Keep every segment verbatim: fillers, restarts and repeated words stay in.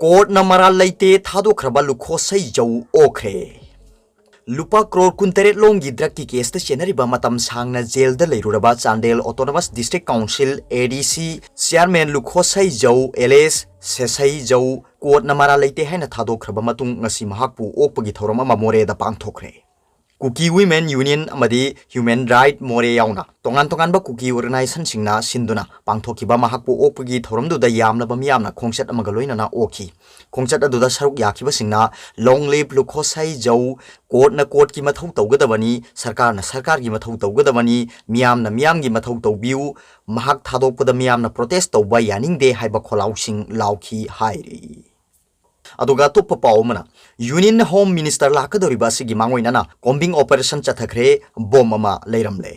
ꯀꯣꯔꯠꯅ ꯃꯔꯥꯜ ꯂꯩꯇꯦ ꯊꯥꯗꯣꯛꯈ꯭ꯔꯕ ꯂꯨꯈꯣꯁꯩ ꯖꯧ ꯑꯣꯛꯈ꯭ꯔꯦ꯫ ꯂꯨꯄꯥ ꯀ꯭ꯔꯣꯔ ꯀꯨꯟꯇꯔꯦꯠ ꯂꯣꯝꯒꯤ ꯗ꯭ꯔꯒꯀꯤ ꯀꯦꯁꯇ ꯆꯦꯟꯅꯔꯤꯕ ꯃꯇꯝ ꯁꯥꯡꯅ ꯖꯦꯜꯗ ꯂꯩꯔꯨꯔꯕ ꯆꯥꯟꯗꯦꯜ ꯑꯣꯇꯣꯅꯣꯃꯁ ꯗꯤꯁꯇ꯭ꯔꯤꯛ ꯀꯥꯎꯟꯁꯤꯜ, ꯑꯦ ꯗꯤ ꯁꯤ, ꯆꯤꯌꯥꯔꯃꯦꯟ ꯂꯨꯈꯣꯁꯩ ꯖꯧ ꯑꯦꯂꯤꯌꯥꯁ ꯁꯦꯁꯩ ꯖꯧ ꯀꯣꯔꯠꯅ ꯃꯔꯥꯜ ꯂꯩꯇꯦ ꯍꯥꯏꯅ ꯊꯥꯗꯣꯛꯈ꯭ꯔꯕ ꯃꯇꯨꯡ ꯉꯁꯤ ꯃꯍꯥꯛꯄꯨ ꯑꯣꯛꯄꯒꯤ ꯊꯧꯔꯝ ꯑꯃ ꯃꯣꯔꯦꯗ ꯄꯥꯡꯊꯣꯛꯈ꯭ꯔꯦ꯫ ꯀꯨꯀꯤ ꯋꯤꯃꯦꯟ ꯌꯨꯅꯤꯌꯟ ꯑꯃꯗꯤ ꯍ꯭ꯌꯨꯃꯦꯟ ꯔꯥꯏꯠ ꯃꯣꯔꯦ ꯌꯥꯎꯅ ꯇꯣꯉꯥꯟ ꯇꯣꯉꯥꯟꯕ ꯀꯨꯀꯤ ꯑꯣꯔꯒꯅꯥꯏꯖꯦꯁꯟꯁꯤꯡꯅ ꯁꯤꯟꯗꯨꯅ ꯄꯥꯡꯊꯣꯛꯈꯤꯕ ꯃꯍꯥꯛꯄꯨ ꯑꯣꯛꯄꯒꯤ ꯊꯧꯔꯝꯗꯨꯗ ꯌꯥꯝꯂꯕ ꯃꯤꯌꯥꯝꯅ ꯈꯣꯡꯆꯠ ꯑꯃꯒ ꯂꯣꯏꯅꯅ ꯑꯣꯛꯈꯤ꯫ ꯈꯣꯡꯆꯠ ꯑꯗꯨꯗ ꯁꯔꯨꯛ ꯌꯥꯈꯤꯕꯁꯤꯡꯅ "Long live ꯂꯨꯈꯣꯁꯩ ꯖꯧ, ꯀꯣꯔꯠꯅ ꯀꯣꯔꯠꯀꯤ ꯃꯊꯧ ꯇꯧꯒꯗꯕꯅꯤ, ꯁꯔꯀꯥꯔꯅ ꯁꯔꯀꯥꯔꯒꯤ ꯃꯊꯧ ꯇꯧꯒꯗꯕꯅꯤ, ꯃꯤꯌꯥꯝꯅ ꯃꯤꯌꯥꯝꯒꯤ ꯃꯊꯧ ꯇꯧꯕꯤꯌꯨ, ꯃꯍꯥꯛ ꯊꯥꯗꯣꯛꯄꯗ ꯃꯤꯌꯥꯝꯅ ꯄ꯭ꯔꯣꯇꯦꯁ ꯇꯧꯕ ꯌꯥꯅꯤꯡꯗꯦ" ꯍꯥꯏꯕ ꯈꯣꯜꯂꯥꯎꯁꯤꯡ ꯂꯥꯎꯈꯤ ꯍꯥꯏꯔꯤ꯫ ꯑꯗꯨꯒ ꯑꯇꯣꯞꯄ ꯄꯥꯎ ꯑꯃꯅ, ꯌꯨꯅꯤꯌꯟ ꯍꯣꯝ ꯃꯤꯅꯤꯁꯇꯔ ꯂꯥꯛꯀꯗꯧꯔꯤꯕ ꯑꯁꯤꯒꯤ ꯃꯥꯡꯑꯣꯏꯅꯅ ꯀꯣꯝꯕꯤꯡ ꯑꯣꯄꯔꯦꯁꯟ ꯆꯠꯊꯈ꯭ꯔꯦ, ꯕꯣꯝ ꯑꯃ ꯂꯩꯔꯝꯂꯦ꯫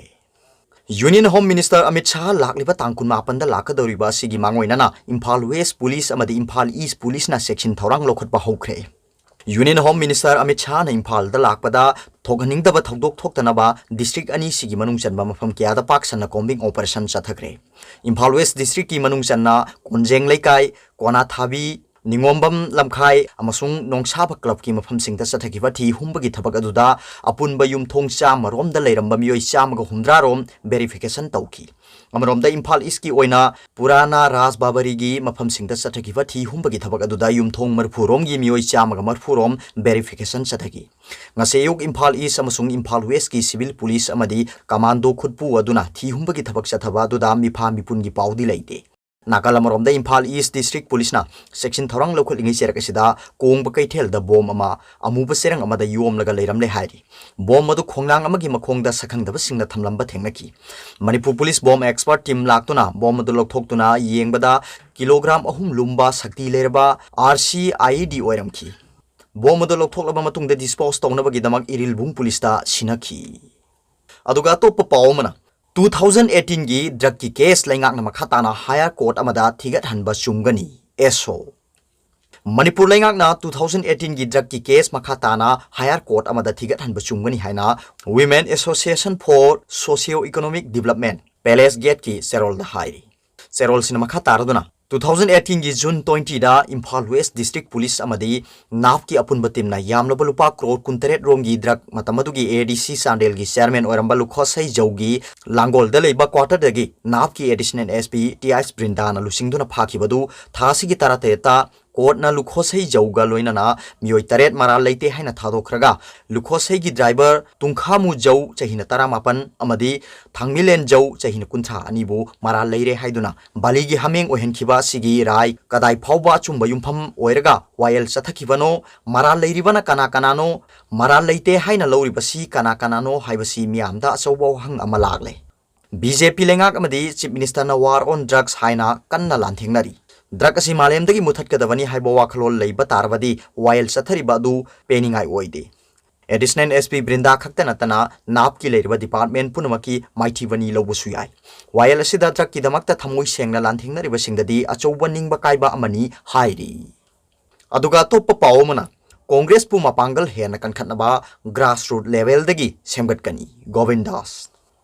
Union home minister Amit Shah ꯂꯥꯛꯂꯤꯕ ꯇꯥꯡ ꯀꯨꯟꯃꯥꯄꯟꯗ ꯂꯥꯛꯀꯗꯧꯔꯤꯕ ꯑꯁꯤꯒꯤ ꯃꯥꯡꯑꯣꯏꯅꯅ ꯏꯝꯐꯥꯜ ꯋꯦꯁ ꯄꯨꯂꯤꯁ ꯑꯃꯗꯤ ꯏꯝꯐꯥꯜ ꯏꯁ ꯄꯨꯂꯤꯁꯅ ꯆꯦꯛꯁꯤꯟ ꯊꯧꯔꯥꯡ ꯂꯧꯈꯠꯄ ꯍꯧꯈ꯭ꯔꯦ꯫ ꯌꯨꯅꯤꯌꯟ ꯍꯣꯝ ꯃꯤꯅꯤꯁꯇꯔ ꯑꯃꯤꯠ ꯁꯥꯍꯅ ꯏꯝꯐꯥꯜꯗ ꯂꯥꯛꯄꯗ ꯊꯣꯛꯍꯟꯅꯤꯡꯗꯕ ꯊꯧꯗꯣꯛ ꯊꯣꯛꯇꯅꯕ ꯗꯤꯁꯇ꯭ꯔꯤꯛ ꯑꯅꯤꯁꯤꯒꯤ ꯃꯅꯨꯡ ꯆꯟꯕ ꯃꯐꯝ ꯀꯌꯥꯗ ꯄꯥꯛ ꯁꯟꯅ ꯀꯣꯝꯕꯤꯡ ꯑꯣꯄꯔꯦꯁꯟ ꯆꯠꯊꯈ꯭ꯔꯦ꯫ ꯏꯝꯐꯥꯜ ꯋꯦꯁ ꯗꯤꯁꯇ꯭ꯔꯤꯛꯀꯤ ꯃꯅꯨꯡ ꯆꯟꯅ ꯀꯣꯟꯖꯦꯡ ꯂꯩꯀꯥꯏ, ꯀꯣꯅꯥꯊꯥꯕꯤ, ꯅꯤꯉꯣꯝꯕꯝ ꯂꯝꯈꯥꯏ ꯑꯃꯁꯨꯡ ꯅꯣꯡꯁꯥꯕ ꯀ꯭ꯂꯕꯀꯤ ꯃꯐꯝꯁꯤꯡꯗ ꯆꯠꯊꯈꯤꯕ ꯊꯤ ꯍꯨꯝꯕꯒꯤ ꯊꯕꯛ ꯑꯗꯨꯗ ꯑꯄꯨꯟꯕ ꯌꯨꯝꯊꯣꯡ ꯆꯥꯝꯃ ꯔꯣꯝꯗ ꯂꯩꯔꯝꯕ ꯃꯤꯑꯣꯏ ꯆꯥꯝꯃꯒ ꯍꯨꯝꯗ꯭ꯔꯥ ꯔꯣꯝ ꯚꯦꯔꯤꯐꯤꯀꯦꯁꯟ ꯇꯧꯈꯤ꯫ ꯑꯃꯔꯣꯝꯗ ꯏꯝꯐꯥꯜ ꯏꯁꯀꯤ ꯑꯣꯏꯅ ꯄꯨꯔꯥꯅꯥ ꯔꯥꯖ ꯕꯥꯕꯔꯤꯒꯤ ꯃꯐꯝꯁꯤꯡꯗ ꯆꯠꯊꯈꯤꯕ ꯊꯤ ꯍꯨꯝꯕꯒꯤ ꯊꯕꯛ ꯑꯗꯨꯗ ꯌꯨꯝꯊꯣꯡ ꯃꯔꯤꯐꯨ ꯔꯣꯝꯒꯤ ꯃꯤꯑꯣꯏ ꯆꯥꯝꯃꯒ ꯃꯔꯤꯐꯨ ꯔꯣꯝ ꯚꯦꯔꯤꯐꯤꯀꯦꯁꯟ ꯆꯠꯊꯈꯤ꯫ ꯉꯁꯤ ꯑꯌꯨꯛ ꯏꯝꯐꯥꯜ ꯏꯁ ꯑꯃꯁꯨꯡ ꯏꯝꯐꯥꯜ ꯋꯦꯁꯀꯤ ꯁꯤꯚꯤꯜ ꯄꯨꯂꯤꯁ ꯑꯃꯗꯤ ꯀꯃꯥꯟꯗꯣ ꯈꯨꯠꯄꯨ ꯑꯗꯨꯅ ꯊꯤ ꯍꯨꯝꯕꯒꯤ ꯊꯕꯛ ꯆꯠꯊꯕ ꯑꯗꯨꯗ ꯃꯤꯐꯥ ꯃꯤꯄꯨꯟꯒꯤ ꯄꯥꯎꯗꯤ ꯂꯩꯇꯦ꯫ ꯅꯥꯀꯜ ꯑꯃꯔꯣꯝꯗ ꯏꯝꯐꯥꯜ ꯏꯁ ꯗꯤꯁꯇ꯭ꯔꯤꯛ ꯄꯨꯂꯤꯁꯅ ꯆꯦꯛꯁꯤꯟ ꯊꯧꯔꯥꯡ ꯂꯧꯈꯠꯂꯤꯉꯩ ꯆꯦꯔꯛ ꯑꯁꯤꯗ ꯀꯣꯡꯕ ꯀꯩꯊꯦꯜꯗ ꯕꯣꯝ ꯑꯃ ꯑꯃꯨꯕ ꯆꯦꯔꯪ ꯑꯃꯗ ꯌꯣꯝꯂꯒ ꯂꯩꯔꯝꯂꯦ ꯍꯥꯏꯔꯤ꯫ ꯕꯣꯝ ꯑꯗꯨ ꯈꯣꯡꯅꯥꯡ ꯑꯃꯒꯤ ꯃꯈꯣꯡꯗ ꯁꯛꯈꯪꯗꯕꯁꯤꯡꯅ ꯊꯝꯂꯝꯕ ꯊꯦꯡꯅꯈꯤ꯫ Manipur police bomb expert team ꯂꯥꯛꯇꯨꯅ ꯕꯣꯝ ꯑꯗꯨ ꯂꯧꯊꯣꯛꯇꯨꯅ ꯌꯦꯡꯕꯗ ꯀꯤꯂꯣꯒ꯭ꯔꯥꯝ ꯑꯍꯨꯝ ꯂꯨꯝꯕ ꯁꯛꯇꯤ ꯂꯩꯔꯕ R C I E D ꯑꯣꯏꯔꯝꯈꯤ꯫ Bomb ꯑꯗꯨ ꯂꯧꯊꯣꯛꯂꯕ ꯃꯇꯨꯡꯗ ꯗꯤꯁꯄꯣꯖ ꯇꯧꯅꯕꯒꯤꯗꯃꯛ ꯏꯔꯤꯜꯕꯨꯡ ꯄꯨꯂꯤꯁꯇ ꯁꯤꯟꯅꯈꯤ꯫ ꯑꯗꯨꯒ ꯑꯇꯣꯞꯄ ꯄꯥꯎ ꯑꯃꯅ, ꯇꯨ ꯊꯥꯎꯖꯟ ꯑꯩꯠꯇꯤꯟꯒꯤ ꯗ꯭ꯔꯒꯀꯤ ꯀꯦꯁ ꯂꯩꯉꯥꯛꯅ ꯃꯈꯥ ꯇꯥꯅ ꯍꯥꯌꯔ ꯀꯣꯔꯠ ꯑꯃꯗ ꯊꯤꯒꯠꯍꯟꯕ ꯆꯨꯝꯒꯅꯤ, ꯑꯦꯁ ꯑꯣ꯫ ꯃꯅꯤꯄꯨꯔ ꯂꯩꯉꯥꯛꯅ ꯇꯨ ꯊꯥꯎꯖꯟ ꯑꯩꯠꯇꯤꯟꯒꯤ ꯗ꯭ꯔꯒꯀꯤ ꯀꯦꯁ ꯃꯈꯥ ꯇꯥꯅ ꯍꯥꯌꯔ ꯀꯣꯔꯠ ꯑꯃꯗ ꯊꯤꯒꯠꯍꯟꯕ ꯆꯨꯝꯒꯅꯤ ꯍꯥꯏꯅ Women Association for Socio Economic Development, palace ꯒꯦꯠꯀꯤ ꯆꯦꯔꯣꯜꯗ ꯍꯥꯏꯔꯤ꯫ ꯆꯦꯔꯣꯜꯁꯤꯅ ꯃꯈꯥ ꯇꯥꯔꯗꯨꯅ, two thousand eighteen ꯒꯤ June twenty ꯗ ꯏꯝꯐꯥꯜ West District Police ꯑꯃꯗꯤ ꯅꯥꯞꯀꯤ ꯑꯄꯨꯟꯕ ꯇꯤꯝꯅ ꯌꯥꯝꯂꯕ ꯂꯨꯄꯥ ꯀ꯭ꯔꯣꯔ ꯀꯨꯟꯇꯔꯦꯠ ꯔꯣꯝꯒꯤ ꯗ꯭ꯔꯒ, ꯃꯇꯝ ꯑꯗꯨꯒꯤ A D C ꯆꯥꯟꯗꯦꯜꯒꯤ ꯆꯤꯌꯔꯃꯦꯟ ꯑꯣꯏꯔꯝꯕ ꯂꯨꯈꯣꯁꯩ ꯖꯧꯒꯤ ꯂꯥꯡꯒꯣꯜꯗ ꯂꯩꯕ ꯀ꯭ꯋꯥꯇꯔꯗꯒꯤ ꯅꯥꯞꯀꯤ ꯑꯦꯗꯤꯁꯅꯦꯜ ꯑꯦꯁ ꯄꯤ ꯇꯤ ꯑꯥꯏꯁ ꯕ꯭ꯔꯤꯟꯗꯥꯅ ꯂꯨꯆꯤꯡꯗꯨꯅ ꯐꯥꯈꯤꯕꯗꯨ ꯊꯥ ꯑꯁꯤꯒꯤ ꯇꯔꯥꯇꯔꯦꯠꯇ ꯀꯣꯔꯠꯅ ꯂꯨꯈꯣꯁꯩ ꯖꯧꯒ ꯂꯣꯏꯅꯅ ꯃꯤꯑꯣꯏ ꯇꯔꯦꯠ ꯃꯔꯥꯜ ꯂꯩꯇꯦ ꯍꯥꯏꯅ ꯊꯥꯗꯣꯛꯈ꯭ꯔꯒ, ꯂꯨꯈꯣꯁꯩꯒꯤ ꯗ꯭ꯔꯥꯏꯚꯔ ꯇꯨꯡꯈꯥꯃꯨ ꯖꯧ, ꯆꯍꯤꯅ ꯇꯔꯥꯃꯥꯄꯟ, ꯑꯃꯗꯤ ꯊꯥꯡꯃꯤꯂꯦꯟ ꯖꯧ, ꯆꯍꯤꯅ ꯀꯨꯟꯊ꯭ꯔꯥ ꯑꯅꯤꯕꯨ ꯃꯔꯥꯜ ꯂꯩꯔꯦ ꯍꯥꯏꯗꯨꯅ ꯕꯥꯂꯤꯒꯤ ꯍꯥꯃꯦꯡ ꯑꯣꯏꯍꯟꯈꯤꯕ ꯑꯁꯤꯒꯤ ꯔꯥꯏ ꯀꯗꯥꯏ ꯐꯥꯎꯕ ꯑꯆꯨꯝꯕ ꯌꯨꯝꯐꯝ ꯑꯣꯏꯔꯒ ꯋꯥꯌꯦꯜ ꯆꯠꯊꯈꯤꯕꯅꯣ, ꯃꯔꯥꯜ ꯂꯩꯔꯤꯕꯅ ꯀꯅꯥ ꯀꯅꯥꯅꯣ, ꯃꯔꯥꯜ ꯂꯩꯇꯦ ꯍꯥꯏꯅ ꯂꯧꯔꯤꯕꯁꯤ ꯀꯅꯥ ꯀꯅꯥꯅꯣ ꯍꯥꯏꯕꯁꯤ ꯃꯤꯌꯥꯝꯗ ꯑꯆꯧꯕ ꯋꯥꯍꯪ ꯑꯃ ꯂꯥꯛꯂꯦ꯫ B J P ꯂꯩꯉꯥꯛ ꯑꯃꯗꯤ Chief Minister ꯅ War on Drugs ꯍꯥꯏꯅ ꯀꯟꯅ ꯂꯥꯟꯊꯦꯡꯅꯔꯤ꯫ ꯗ꯭ꯔꯒ ꯑꯁꯤ ꯃꯥꯂꯦꯝꯗꯒꯤ ꯃꯨꯊꯠꯀꯗꯕꯅꯤ ꯍꯥꯏꯕ ꯋꯥꯈꯜꯂꯣꯟ ꯂꯩꯕ ꯇꯥꯔꯕꯗꯤ ꯋꯥꯌꯦꯜ ꯆꯠꯊꯔꯤꯕ ꯑꯗꯨ ꯄꯦꯟꯅꯤꯡꯉꯥꯏ ꯑꯣꯏꯗꯦ꯫ ꯑꯦꯗꯤꯁꯅꯦꯜ ꯑꯦꯁ ꯄꯤ ꯕ꯭ꯔꯤꯟꯗꯥ ꯈꯛꯇ ꯅꯠꯇꯅ ꯅꯥꯞꯀꯤ ꯂꯩꯔꯤꯕ ꯗꯤꯄꯥꯔꯠꯃꯦꯟ ꯄꯨꯝꯅꯃꯛꯀꯤ ꯃꯥꯏꯊꯤꯕꯅꯤ ꯂꯧꯕꯁꯨ ꯌꯥꯏ꯫ ꯋꯥꯌꯦꯜ ꯑꯁꯤꯗ ꯗ꯭ꯔꯒꯀꯤꯗꯃꯛꯇ ꯊꯃꯣꯏ ꯁꯦꯡꯅ ꯂꯥꯟꯊꯦꯡꯅꯔꯤꯕꯁꯤꯡꯗꯗꯤ ꯑꯆꯧꯕ ꯅꯤꯡꯕ ꯀꯥꯏꯕ ꯑꯃꯅꯤ ꯍꯥꯏꯔꯤ꯫ ꯑꯗꯨꯒ ꯑꯇꯣꯞꯄ ꯄꯥꯎ ꯑꯃꯅ, ꯀꯣꯡꯒ꯭ꯔꯦꯁꯄꯨ ꯃꯄꯥꯡꯒꯜ ꯍꯦꯟꯅ ꯀꯟꯈꯠꯅꯕ grassroot level ꯗꯒꯤ ꯁꯦꯝꯒꯠꯀꯅꯤ, ꯒꯣꯕꯤꯟ ꯗꯥꯁ꯫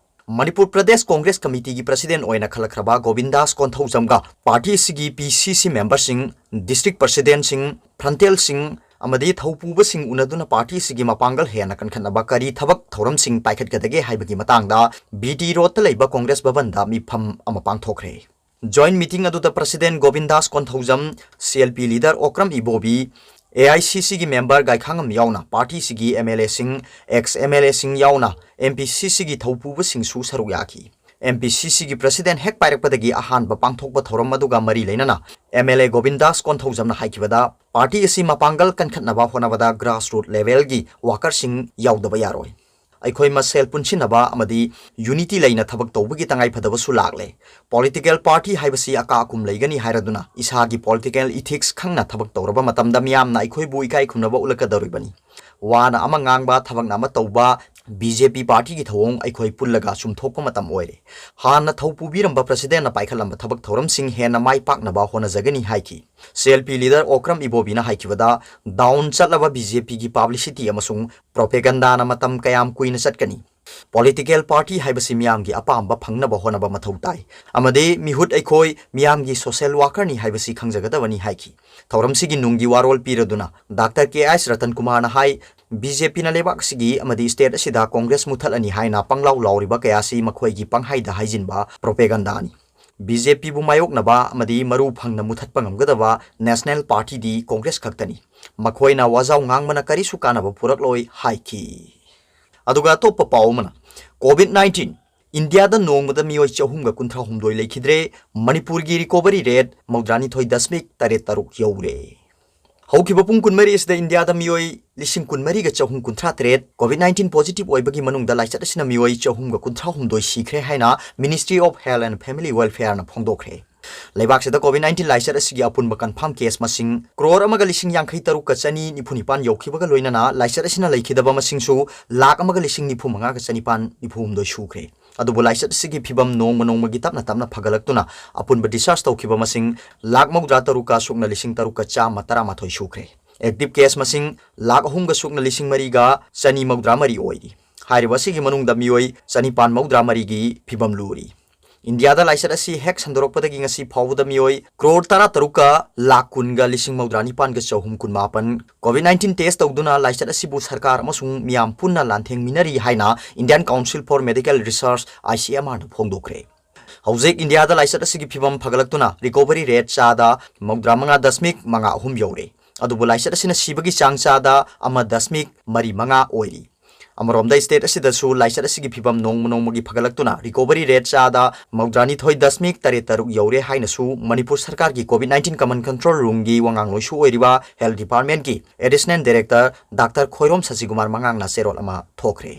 ꯃꯅꯤꯄꯨꯔ ꯄ꯭ꯔꯗꯦꯁ ꯀꯣꯡꯒ꯭ꯔꯦꯁ ꯀꯃꯤꯇꯤꯒꯤ ꯄ꯭ꯔꯁꯤꯗꯦꯟ ꯑꯣꯏꯅ ꯈꯜꯂꯛꯈ꯭ꯔꯕ ꯒꯣꯕꯤꯟ ꯗꯥꯁ ꯀꯣꯟꯊꯧꯖꯝꯒ ꯄꯥꯔꯇꯤ ꯑꯁꯤꯒꯤ P C C member ꯁꯤꯡ, district president ꯁꯤꯡ, frontal ꯁꯤꯡ ꯑꯃꯗꯤ ꯊꯧꯄꯨꯕꯁꯤꯡ ꯎꯅꯗꯨꯅ ꯄꯥꯔꯇꯤ ꯑꯁꯤꯒꯤ ꯃꯄꯥꯡꯒꯜ ꯍꯦꯟꯅ ꯀꯟꯈꯠꯅꯕ ꯀꯔꯤ ꯊꯕꯛ ꯊꯧꯔꯝꯁꯤꯡ ꯄꯥꯏꯈꯠꯀꯗꯒꯦ ꯍꯥꯏꯕꯒꯤ ꯃꯇꯥꯡꯗ B T Road ꯇ ꯂꯩꯕ ꯀꯣꯡꯒ꯭ꯔꯦꯁ ꯚꯕꯟꯗ ꯃꯤꯐꯝ ꯑꯃ ꯄꯥꯡꯊꯣꯛꯈ꯭ꯔꯦ꯫ Joint meeting ꯑꯗꯨꯗ president Gobin Das Konthoujam, C L P leader Okram Ibobi, A I C C ꯒꯤ member ꯒꯥꯏꯈꯥꯉꯝ ꯌꯥꯎꯅ ꯄꯥꯔꯇꯤꯁꯤꯒꯤ M L A ꯁꯤꯡ, ex M L A ꯁꯤꯡ ꯌꯥꯎꯅ M P C C ꯒꯤ ꯊꯧꯄꯨꯕꯁꯤꯡꯁꯨ ꯁꯔꯨꯛ ꯌꯥꯈꯤ꯫ M P C C ꯒꯤ president ꯍꯦꯛ ꯄꯥꯏꯔꯛꯄꯗꯒꯤ ꯑꯍꯥꯟꯕ ꯄꯥꯡꯊꯣꯛꯄ ꯊꯧꯔꯝ ꯑꯗꯨꯒ ꯃꯔꯤ ꯂꯩꯅꯅ M L A Gobin Das ꯀꯣꯟꯊꯧꯖꯝꯅ ꯍꯥꯏꯈꯤꯕꯗ, ꯄꯥꯔꯇꯤ ꯑꯁꯤ ꯃꯄꯥꯡꯒꯜ ꯀꯟꯈꯠꯅꯕ ꯍꯣꯠꯅꯕꯗ grassroot level ꯒꯤ worker ꯁꯤꯡ ꯌꯥꯎꯗꯕ ꯌꯥꯔꯣꯏ꯫ ꯑꯩꯈꯣꯏ ꯃꯁꯦꯜ ꯄꯨꯟꯁꯤꯟꯅꯕ ꯑꯃꯗꯤ unity ꯂꯩꯅ ꯊꯕꯛ ꯇꯧꯕꯒꯤ ꯇꯉꯥꯏꯐꯗꯕꯁꯨ ꯂꯥꯛꯂꯦ꯫ Political party ꯍꯥꯏꯕꯁꯤ ꯑꯀꯥ ꯑꯀꯨꯝ ꯂꯩꯒꯅꯤ ꯍꯥꯏꯔꯗꯨꯅ ꯏꯁꯥꯒꯤ political ethics ꯈꯪꯅ ꯊꯕꯛ ꯇꯧꯔꯕ ꯃꯇꯝꯗ ꯃꯤꯌꯥꯝꯅ ꯑꯩꯈꯣꯏꯕꯨ ꯏꯀꯥꯏ ꯈꯨꯝꯅꯕ ꯎꯠꯂꯛꯀꯗꯧꯔꯤꯕꯅꯤ꯫ ꯋꯥꯅ ꯑꯃ ꯉꯥꯡꯕ, ꯊꯕꯛꯅ ꯑꯃ ꯇꯧꯕ, B J P party ꯒꯤ ꯊꯧꯑꯣꯡ ꯑꯩꯈꯣꯏ ꯄꯨꯜꯂꯒ ꯆꯨꯝꯊꯣꯛꯄ ꯃꯇꯝ ꯑꯣꯏꯔꯦ꯫ ꯍꯥꯟꯅ ꯊꯧ ꯄꯨꯕꯤꯔꯝꯕ president ꯅ ꯄꯥꯏꯈꯠꯂꯝꯕ ꯊꯕꯛ ꯊꯧꯔꯝꯁꯤꯡ ꯍꯦꯟꯅ ꯃꯥꯏ ꯄꯥꯛꯅꯕ ꯍꯣꯠꯅꯖꯒꯅꯤ ꯍꯥꯏꯈꯤ꯫ C L P leader Okram ꯏꯕꯣꯕꯤꯅ ꯍꯥꯏꯈꯤꯕꯗ, down ꯆꯠꯂꯕ B J P ꯒꯤ publicity ꯑꯃꯁꯨꯡ propaganda ꯅ ꯃꯇꯝ ꯀꯌꯥꯝ ꯀꯨꯏꯅ ꯆꯠꯀꯅꯤ? Political party ꯍꯥꯏꯕꯁꯤ ꯃꯤꯌꯥꯝꯒꯤ ꯑꯄꯥꯝꯕ ꯐꯪꯅꯕ ꯍꯣꯠꯅꯕ ꯃꯊꯧ ꯇꯥꯏ ꯑꯃꯗꯤ ꯃꯤꯍꯨꯠ ꯑꯩꯈꯣꯏ ꯃꯤꯌꯥꯝꯒꯤ social workerꯅꯤ ꯍꯥꯏꯕꯁꯤ ꯈꯪꯖꯒꯗꯕꯅꯤ ꯍꯥꯏꯈꯤ꯫ ꯊꯧꯔꯝꯁꯤꯒꯤ ꯅꯨꯡꯒꯤ ꯋꯥꯔꯣꯜ ꯄꯤꯔꯗꯨꯅ ꯗꯥꯛꯇꯔ ꯀꯦ ꯑꯩꯆ ꯔꯇꯟ ꯀꯨꯃꯥꯔꯅ ꯍꯥꯏ, ꯕꯤ ꯖꯦ ꯄꯤꯅ ꯂꯩꯕꯥꯛ ꯑꯁꯤꯒꯤ ꯑꯃꯗꯤ state ꯑꯁꯤꯗ Congress ꯃꯨꯊꯠꯂꯅꯤ ꯍꯥꯏꯅ ꯄꯪꯂꯥꯎ ꯂꯥꯎꯔꯤꯕ ꯀꯌꯥ ꯑꯁꯤ ꯃꯈꯣꯏꯒꯤ ꯄꯪꯍꯥꯏꯗ ꯍꯥꯏꯖꯤꯟꯕ propagandaꯅꯤ꯫ ꯕꯤ ꯖꯦ ꯄꯤꯕꯨ ꯃꯥꯌꯣꯛꯅꯕ ꯑꯃꯗꯤ ꯃꯔꯨ ꯐꯪꯅ ꯃꯨꯊꯠꯄ ꯉꯝꯒꯗꯕ national partyꯗꯤ Congress ꯈꯛꯇꯅꯤ꯫ ꯃꯈꯣꯏꯅ ꯋꯥꯖꯥꯎ ꯉꯥꯡꯕꯅ ꯀꯔꯤꯁꯨ ꯀꯥꯟꯅꯕ ꯄꯨꯔꯛꯂꯣꯏ ꯍꯥꯏꯈꯤ꯫ ꯑꯗꯨꯒ ꯑꯇꯣꯞꯄ ꯄꯥꯎ ꯑꯃꯅ, COVID nineteen, ꯏꯟꯗꯤꯌꯥꯗ ꯅꯣꯡꯃꯗ ꯃꯤꯑꯣꯏ ꯆꯍꯨꯝꯒ ꯀꯨꯟꯊ꯭ꯔꯥ ꯍꯨꯝꯗꯣꯏ ꯂꯩꯈꯤꯗ꯭ꯔꯦ, ꯃꯅꯤꯄꯨꯔꯒꯤ recovery rate ꯃꯧꯗ꯭ꯔꯥꯅꯤꯊꯣꯏ ꯗꯁꯃꯤꯛ ꯇꯔꯦꯠ ꯇꯔꯨꯛ ꯌꯧꯔꯦ꯫ ꯍꯧꯈꯤꯕ ꯄꯨꯡ ꯀꯨꯟꯃꯔꯤ ꯑꯁꯤꯗ ꯏꯟꯗꯤꯌꯥꯗ ꯃꯤꯑꯣꯏ ꯂꯤꯁꯤꯡ ꯀꯨꯟꯃꯔꯤꯒ ꯆꯍꯨꯝ ꯀꯨꯟꯊ꯭ꯔꯥ ꯇꯔꯦꯠ COVID nineteen positive ꯑꯣꯏꯕꯒꯤ ꯃꯅꯨꯡꯗ ꯂꯥꯏꯆꯠ ꯑꯁꯤꯅ ꯃꯤꯑꯣꯏ ꯆꯍꯨꯝꯒ ꯀꯨꯟꯊ꯭ꯔꯥ ꯍꯨꯝꯗꯣꯏ ꯁꯤꯈ꯭ꯔꯦ ꯍꯥꯏꯅ Ministry of Health and Family Welfareꯅ ꯐꯣꯡꯗꯣꯛꯈ꯭ꯔꯦ꯫ ꯂꯩꯕꯥꯛꯁꯤꯗ COVID nineteen ꯂꯥꯏꯆꯠ ꯑꯁꯤꯒꯤ ꯑꯄꯨꯟꯕ confirm case ꯃꯁꯤꯡ ꯀ꯭ꯔꯣꯔ ꯑꯃꯒ ꯂꯤꯁꯤꯡ ꯌꯥꯡꯈꯩ ꯇꯔꯨꯛꯀ ꯆꯅꯤ ꯅꯤꯐꯨ ꯅꯤꯄꯥꯟ ꯌꯧꯈꯤꯕꯒ ꯂꯣꯏꯅꯅ ꯂꯥꯏꯆꯠ ꯑꯁꯤꯅ ꯂꯩꯈꯤꯗꯕ ꯃꯁꯤꯡꯁꯨ ꯂꯥꯈ ꯑꯃꯒ ꯂꯤꯁꯤꯡ ꯅꯤꯐꯨ ꯃꯉꯥꯒ ꯆꯅꯤꯄꯥꯟ ꯅꯤꯐꯨ ꯍꯨꯝꯗꯣꯏ ꯁꯨꯈ꯭ꯔꯦ꯫ ꯑꯗꯨꯕꯨ ꯂꯥꯏꯆꯠ ꯑꯁꯤꯒꯤ ꯐꯤꯕꯝ ꯅꯣꯡꯃ ꯅꯣꯡꯃꯒꯤ ꯇꯞꯅ ꯇꯞꯅ ꯐꯒꯠꯂꯛꯇꯨꯅ ꯑꯄꯨꯟꯕ discharge ꯇꯧꯈꯤꯕ ꯃꯁꯤꯡ ꯂꯥꯈ ꯃꯧꯗ꯭ꯔꯥ ꯇꯔꯨꯛꯀ ꯁꯨꯞꯅ ꯂꯤꯁꯤꯡ ꯇꯔꯨꯛꯀ ꯆꯥꯝꯃ ꯇꯔꯥꯃꯥꯊꯣꯏ ꯁꯨꯈ꯭ꯔꯦ꯫ Active case ꯃꯁꯤꯡ ꯂꯥꯈ ꯑꯍꯨꯝꯒ ꯁꯨꯞꯅ ꯂꯤꯁꯤꯡ ꯃꯔꯤꯒ ꯆꯅꯤ ꯃꯧꯗ꯭ꯔꯥ ꯃꯔꯤ ꯑꯣꯏꯔꯤ꯫ ꯍꯥꯏꯔꯤꯕ ꯑꯁꯤꯒꯤ ꯃꯅꯨꯡꯗ ꯃꯤꯑꯣꯏ ꯆꯅꯤꯄꯥꯟ ꯃꯧꯗ꯭ꯔꯥ ꯃꯔꯤꯒꯤ ꯐꯤꯕꯝ ꯂꯨꯔꯤ꯫ ꯏꯟꯗꯤꯌꯥꯗ ꯂꯥꯏꯆꯠ ꯑꯁꯤ ꯍꯦꯛ ꯁꯟꯗꯣꯔꯛꯄꯗꯒꯤ ꯉꯁꯤ ꯐꯥꯎꯕꯗ ꯃꯤꯑꯣꯏ ꯀ꯭ꯔꯣꯔ ꯇꯔꯥ ꯇꯔꯨꯛꯀ ꯂꯥꯈ ꯀꯨꯟꯒ ꯂꯤꯁꯤꯡ ꯃꯧꯗ꯭ꯔꯥ ꯅꯤꯄꯥꯟꯒ ꯆꯍꯨꯝ ꯀꯨꯟ ꯃꯥꯄꯟ COVID nineteen test ꯇꯧꯗꯨꯅ ꯂꯥꯏꯆꯠ ꯑꯁꯤꯕꯨ ꯁꯔꯀꯥꯔ ꯑꯃꯁꯨꯡ ꯃꯤꯌꯥꯝ ꯄꯨꯟꯅ ꯂꯥꯟꯊꯦꯡꯃꯤꯟꯅꯔꯤ ꯍꯥꯏꯅ Indian Council for Medical Research, ICMRꯅ ꯐꯣꯡꯗꯣꯛꯈ꯭ꯔꯦ꯫ ꯍꯧꯖꯤꯛ ꯏꯟꯗꯤꯌꯥꯗ ꯂꯥꯏꯆꯠ ꯑꯁꯤꯒꯤ ꯐꯤꯕꯝ ꯐꯒꯠꯂꯛꯇꯨꯅ recovery rate ꯆꯥꯗ ꯃꯧꯗ꯭ꯔꯥ ꯃꯉꯥ ꯗꯁꯃꯤꯛ ꯃꯉꯥ ꯑꯍꯨꯝ ꯌꯧꯔꯦ꯫ ꯑꯗꯨꯕꯨ ꯂꯥꯏꯆꯠ ꯑꯁꯤꯅ ꯁꯤꯕꯒꯤ ꯆꯥꯡ ꯆꯥꯗ ꯑꯃ ꯗꯁꯃꯤꯛ ꯃꯔꯤ ꯃꯉꯥ ꯑꯣꯏꯔꯤ꯫ ꯑꯃꯔꯣꯝꯗ state ꯑꯁꯤꯗꯁꯨ ꯂꯥꯏꯆꯠ ꯑꯁꯤꯒꯤ ꯐꯤꯕꯝ ꯅꯣꯡꯃ ꯅꯣꯡꯃꯒꯤ ꯐꯒꯠꯂꯛꯇꯨꯅ recovery rate ꯆꯥꯗ ꯃꯧꯗ꯭ꯔꯥꯅꯤꯊꯣꯏ ꯗꯁꯃꯤꯛ ꯇꯔꯦꯠ ꯇꯔꯨꯛ ꯌꯧꯔꯦ ꯍꯥꯏꯅꯁꯨ ꯃꯅꯤꯄꯨꯔ ꯁꯔꯀꯥꯔꯒꯤ COVID nineteen command control roomꯒꯤ ꯋꯥꯉꯥꯡꯂꯣꯏꯁꯨ ꯑꯣꯏꯔꯤꯕ Health Departmentꯀꯤ Additional Director doctor Khoirom ꯁꯁꯤꯀꯨꯃꯥꯔ ꯃꯉꯥꯡꯅ ꯆꯦꯔꯣꯜ ꯑꯃ ꯊꯣꯛꯈ꯭ꯔꯦ꯫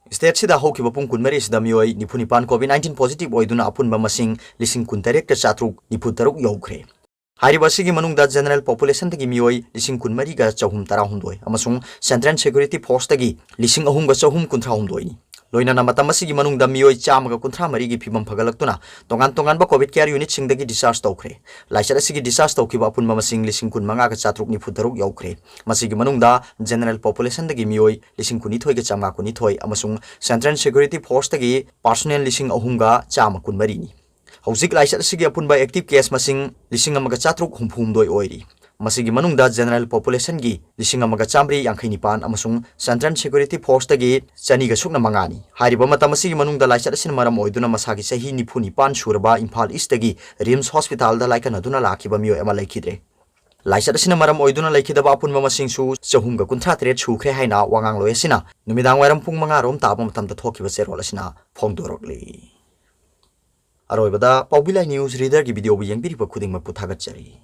Stateꯁꯤꯗ ꯍꯧꯈꯤꯕ ꯄꯨꯡ ꯀꯨꯟꯃꯔꯤ ꯑꯁꯤꯗ ꯃꯤꯑꯣꯏ ꯅꯤꯐꯨ ꯅꯤꯄꯥꯟ COVID nineteen positive ꯑꯣꯏꯗꯨꯅ ꯑꯄꯨꯟꯕ ꯃꯁꯤꯡ ꯂꯤꯁꯤꯡ ꯀꯨꯟꯇꯔꯦꯠꯀ ꯆꯥꯇ꯭ꯔꯨꯛ ꯅꯤꯐꯨ ꯇꯔꯨꯛ ꯌꯧꯈ꯭ꯔꯦ꯫ ꯍꯥꯏꯔꯤꯕ ꯑꯁꯤꯒꯤ ꯃꯅꯨꯡꯗ general populationꯗꯒꯤ ꯃꯤꯑꯣꯏ ꯂꯤꯁꯤꯡ ꯀꯨꯟꯃꯔꯤꯒ ꯆꯍꯨꯝ ꯇꯔꯥꯍꯨꯝꯗꯣꯏ ꯑꯃꯁꯨꯡ Central Security Forceꯇꯒꯤ ꯂꯤꯁꯤꯡ ꯑꯍꯨꯝꯒ ꯆꯍꯨꯝ ꯀꯨꯟꯊ꯭ꯔꯥꯍꯨꯝꯗꯣꯏꯅꯤ꯫ ꯂꯣꯏꯅꯅ ꯃꯇꯝ ꯑꯁꯤꯒꯤ ꯃꯅꯨꯡꯗ ꯃꯤꯑꯣꯏ ꯆꯥꯝꯃꯒ ꯀꯨꯟꯊ꯭ꯔꯥ ꯃꯔꯤꯒꯤ ꯐꯤꯕꯝ ꯐꯒꯠꯂꯛꯇꯨꯅ ꯇꯣꯉꯥꯟ ꯇꯣꯉꯥꯟꯕ COVID care unitꯁꯤꯡꯗꯒꯤ discharge ꯇꯧꯈ꯭ꯔꯦ꯫ ꯂꯥꯏꯆꯠ ꯑꯁꯤꯒꯤ discharge ꯇꯧꯈꯤꯕ ꯑꯄꯨꯟꯕ ꯃꯁꯤꯡ ꯂꯤꯁꯤꯡ ꯀꯨꯟ ꯃꯉꯥꯒ ꯆꯥꯇ꯭ꯔꯨꯛ ꯅꯤꯐꯨ ꯇꯔꯨꯛ ꯌꯧꯈ꯭ꯔꯦ꯫ ꯃꯁꯤꯒꯤ ꯃꯅꯨꯡꯗ general populationꯗꯒꯤ ꯃꯤꯑꯣꯏ ꯂꯤꯁꯤꯡ ꯀꯨꯟꯅꯤꯊꯣꯏꯒ ꯆꯥꯝꯃꯉꯥ ꯀꯨꯟꯅꯤꯊꯣꯏ ꯑꯃꯁꯨꯡ Central Security Forceꯇꯒꯤ personnel ꯂꯤꯁꯤꯡ ꯑꯍꯨꯝꯒ ꯆꯥꯝꯃ ꯀꯨꯟꯃꯔꯤꯅꯤ꯫ ꯍꯧꯖꯤꯛ ꯂꯥꯏꯆꯠ ꯑꯁꯤꯒꯤ ꯑꯄꯨꯟꯕ active case ꯃꯁꯤꯡ ꯂꯤꯁꯤꯡ ꯑꯃꯒ ꯆꯥꯇ꯭ꯔꯨꯛ ꯍꯨꯝꯐꯨ ꯍꯨꯝꯗꯣꯏ ꯑꯣꯏꯔꯤ꯫ ꯃꯁꯤꯒꯤ ꯃꯅꯨꯡꯗ general populationꯒꯤ ꯂꯤꯁꯤꯡ ꯑꯃꯒ ꯆꯥꯝꯃꯔꯤ ꯌꯥꯡꯈꯩ ꯅꯤꯄꯥꯟ ꯑꯃꯁꯨꯡ Central Security Forceꯇꯒꯤ ꯆꯅꯤꯒ ꯁꯨꯞꯅ ꯃꯉꯥꯅꯤ꯫ ꯍꯥꯏꯔꯤꯕ ꯃꯇꯝ ꯑꯁꯤꯒꯤ ꯃꯅꯨꯡꯗ ꯂꯥꯏꯆꯠ ꯑꯁꯤꯅ ꯃꯔꯝ ꯑꯣꯏꯗꯨꯅ ꯃꯁꯥꯒꯤ ꯆꯍꯤ ꯅꯤꯐꯨ ꯅꯤꯄꯥꯟ ꯁꯨꯔꯕ ꯏꯝꯐꯥꯜ ꯏꯁꯇꯒꯤ RIMS hospitalꯗ ꯂꯥꯏꯀꯠꯅꯗꯨꯅ ꯂꯥꯛꯈꯤꯕ ꯃꯤꯑꯣꯏ ꯑꯃ ꯂꯩꯈꯤꯗ꯭ꯔꯦ꯫ ꯂꯥꯏꯆꯠ ꯑꯁꯤꯅ ꯃꯔꯝ ꯑꯣꯏꯗꯨꯅ ꯂꯩꯈꯤꯗꯕ ꯑꯄꯨꯟꯕ ꯃꯁꯤꯡꯁꯨ ꯆꯍꯨꯝꯒ ꯀꯨꯟꯊ꯭ꯔꯥ ꯇꯔꯦꯠ ꯁꯨꯈ꯭ꯔꯦ ꯍꯥꯏꯅ ꯋꯥꯉꯥꯡꯂꯣꯏ ꯑꯁꯤꯅ ꯅꯨꯃꯤꯗꯥꯡ ꯋꯥꯏꯔꯝ ꯄꯨꯡ ꯃꯉꯥ ꯔꯣꯝ ꯇꯥꯕ ꯃꯇꯝꯗ ꯊꯣꯛꯈꯤꯕ ꯆꯦꯔꯣꯜ ꯑꯁꯤꯅ ꯐꯣꯡꯗꯣꯔꯛꯂꯤ꯫ ꯑꯔꯣꯏꯕꯗ ꯄꯥꯎꯕꯤ ꯂꯥꯏ news readerꯒꯤ videoꯕꯨ ꯌꯦꯡꯕꯤꯔꯤꯕ ꯈꯨꯗꯤꯡꯃꯛꯄꯨ ꯊꯥꯒꯠꯆꯔꯤ꯫